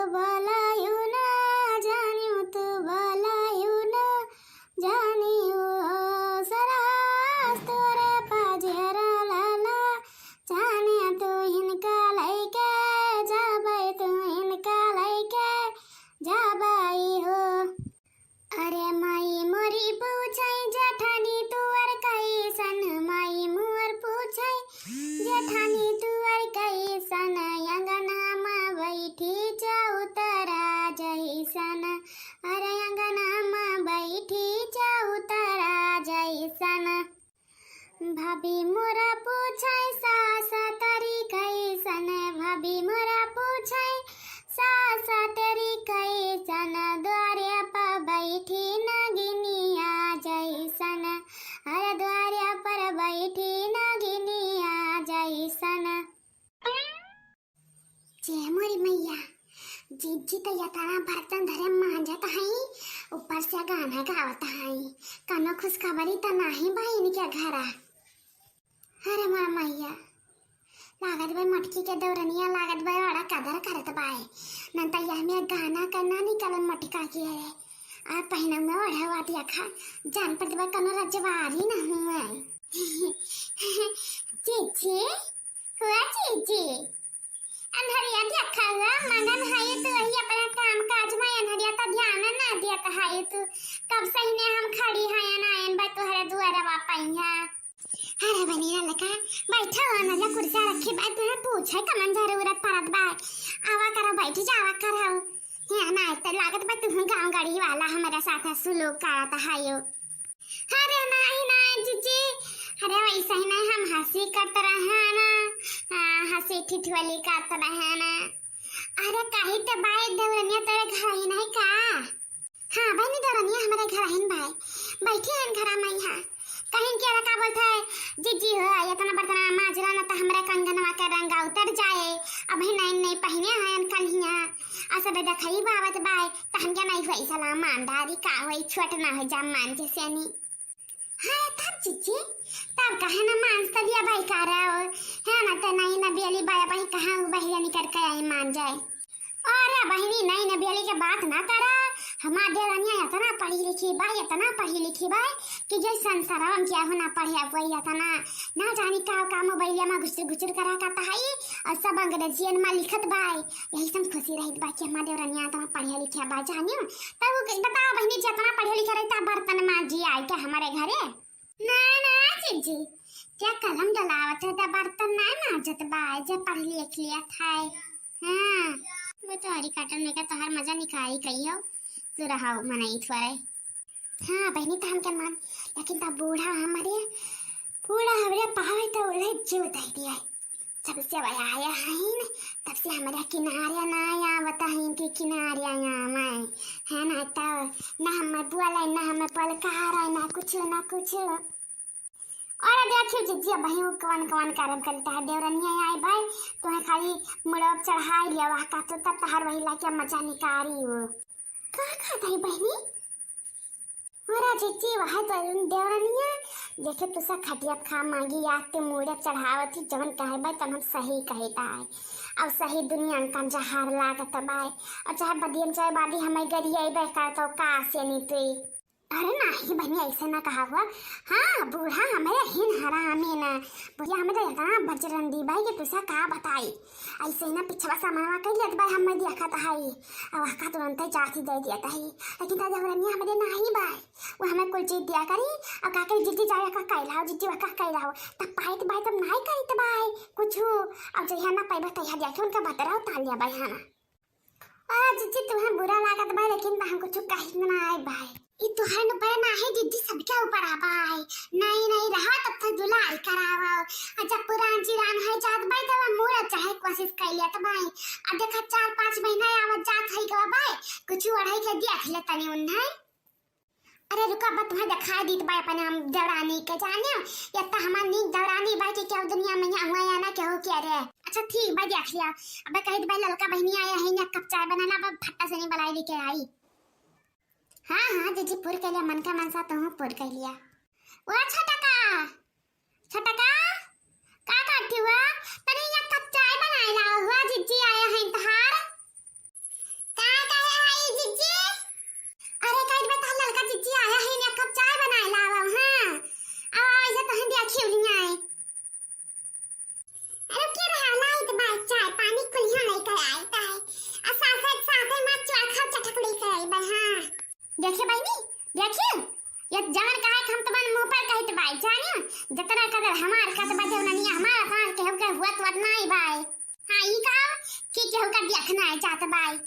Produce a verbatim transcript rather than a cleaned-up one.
बोलायु ना जानियो तू, बोलायु ना जानियो, सरहस तोरे पजेरा लाला, जाने तू इनका लइके जाबै, तू इनका लइके जाबै हो। अरे माई मोरी पूछै जेठानी तुअर कैसन, माई मोर पूछै जेठानी तुअर कैसन, अंगना मा बैठी चौतरा जैसन, अरे अंगना मा बैठी चौतरा जैसन। भाभी मोरा पूछै सास तोरी कैसन, भाभी मोरा पूछै सास तोरी कैसन, द्वारे पर बैठी नगिनिया जैसन, अरे द्वारे पर बैठी नगिनिया जैसन। जे मोरी मैया, जिज्जी त यतना बर्तन धरे मांजत हई, ऊपर से गाना गावत हई। कौनो खुशखबरी त नाही बा इनके घरा। अरे मोर मैया, लागत बा मटकी के दौरनिया, लागत बा बड़ा कदर करत बाय। न त यह में गाना के ना निकलन मटका के है। आ पहिना में ओढ़वा दिया खा, जान पड़त बा कौनो रजवारी न हुए। जिज्जी, हुआ जिज्जी, अन्हरिया देखा हुआ, मगन है तू वही अपना काम काज में, अन्हरिया त ध्यान ना दियत है तू। कब से ही ने हम खड़ी हैं, ना आयन बा तुहरे दुआरवा पइया। अरे बहिनी ललका, बैठा हो ना, जा कुर्सिया रखी बा, तुहे पूछे कमन जरूरत पड़त बा। आवा करो, बैठ जावा करो। यहाँ ना आए त लागत बा तुहू गाँव गढ़ी वाला हमारे साथ सुलूक करत है यो। अरे नाही, नाही जिज्जी, अरे वैसे ही नहीं, हम हंसी करत रहे ना, आ, हंसी ठिठोली करत रहे ना। अरे कही त बाय देवरनिया तेरे घर ही नहीं का? हाँ बहिनी, देवरनिया हमारे घर ही बाय, बैठी हैं घरा में यहाँ। कहीं के का बोलत है जिज्जी हो, इतना बर्तन मांजला ना त हमरा कंगनवा के रंगा उतर जाए। अबही नैन नहीं पहिने हैं कन्हिया, आ सब देखई बावत बाय, त हमके नहीं हुई सलाम मानदारी का हुई, छोट ना हो जा मान जैसे नहीं। हाँ, तब जिज्जी, तब कहे ना मांस तबिया भाई का रहो, है ना, ते नहीं ना बेली बाया भाई कहाँ वो बहिरा निकल के आई मान जाए। अरे बहिनी, नहीं ना बेली के बात ना करा, हमार देवरनिया इतना पढ़ी लिखी बा, इतना पढ़ी लिखी बा कि जे संसारवा में केहू ना पढ़े अब वही इतना, ना जानी का का मोबाइलिया में घुसुर घुसुर करा का तहाई और सब अंग्रेजियन में लिखत बा। यही से हम खुशी रहित बा कि हमार देवरनिया इतना पढ़े लिखे बा, जानियो। तब वो बताओ बहिनी, जितना पढ़े लिखे रही, तब बर्तन मांजी आए क्या हमारे घरे? ना, ना, जिज्जी, क्या कलम डलावत है, तब बर्तन ना मांजत बा, जब पढ़ लिख लिया था। हाँ, वो तो हरी काटन में का तोहार मजा निकाली कहियो, तू रहो मनई थोड़े। हाँ, बहिनी, तो हम क्या मान, लेकिन तब बूढ़ा हमारे, बूढ़ा हमरे पावे तो उन्हें जीव दे दिया। जब से वह आया है न, तब से हमारे किनारे ना आवत है कि किनारे आवे। है ना, तो ना हमें बोले, ना हमें पलकारे, ना कुछ, ना कुछ। और देखियो जिज्जी, अब वही कवन कवन करम करता है। देवरनिया आई भाई, तुम्हें खाली मुड़वा चढ़ाई लिया, वह का तो तब तहार वही लाके मजा निकारी हो। का कहत है बहिनी? मोरा जिज्जी, वह तो देवरनिया, देखे तू सा खटिया खा मांगी, याद ते मूड़े चढ़ावत ही, जवन कहबे तन हम सही कहित आए। अब सही दुनिया का जहार लागत बाय, और चाहे बदियम चाहे बादी हमें गरिया बे कर तो का से नी तुई। अरे नाही बहिनी, ऐसे ना कहा हुआ। हाँ, बूढ़ा हमें हिन हरामी ना, बुढ़िया हमें तो इतना बजरंडी बाय कि तुसा का बताई। ऐसे ही ना पिछवा सामनवा कह लेत बाय, हमें देखत है, अब का तुरंत ही चाची दे दिया था ही। लेकिन ता देवरनिया हमें नाही बाय, वो हमें कुल चीज दिया करी, और का करी, "जिज्जी जाए का कैलाओ, जिज्जी वा का कैलाओ।" तब पाइत बाय, तब नाई करित बाय कुछ। अब जहिया ना पाइबा, तहिया दिया के उनका बतरा उतार लिया बाय, है ना। आ, जिज्जी, तुम्हें बुरा लागत बाय, लेकिन हम कुछ कहित ना आए बाय। ई तुहरे न परे ना है जिज्जी, सबके ऊपर आ बाय। नहीं, नहीं रहा, तब तक दुलार करावो। आ जब पुरान चिरान है जात बाय, तब हम मुड़ा चाहे कोशिश कर लिया, तब आए। आ देखा, चार पाँच महीना आवत जात है गवा बाय, कुछ ओढ़ाई के देख ले तनी उन्हें। अरे रुका, बा तुम्हें दिखाई दीत बा अपने हम देवरानी के, जानियो, ये तो हमार नीक देवरानी बा कि क्या दुनिया में यहाँ हुआ या ना केहू के रे। अच्छा ठीक बा, देख लिया। अबे कहित बा ललका बहिनी आया है ना, कप चाय बनाना, अब फट्टा से नहीं बुलाई लेके आई। हाँ, हाँ, जिज्जी, पूर के लिए मन का मनसा तो हूँ पूर कर लिया। ओ छोटका, छोटका, का करती हुआ? तनी एक कप चाय बनाए लाओ हुआ, जिज्जी आया है तहार। जतना कदर हमार कत बा जौननिया हमार, सार केहू के हुअत वत नाई बाय। हाँ, ई का कि केहू का देखना है जात बाय।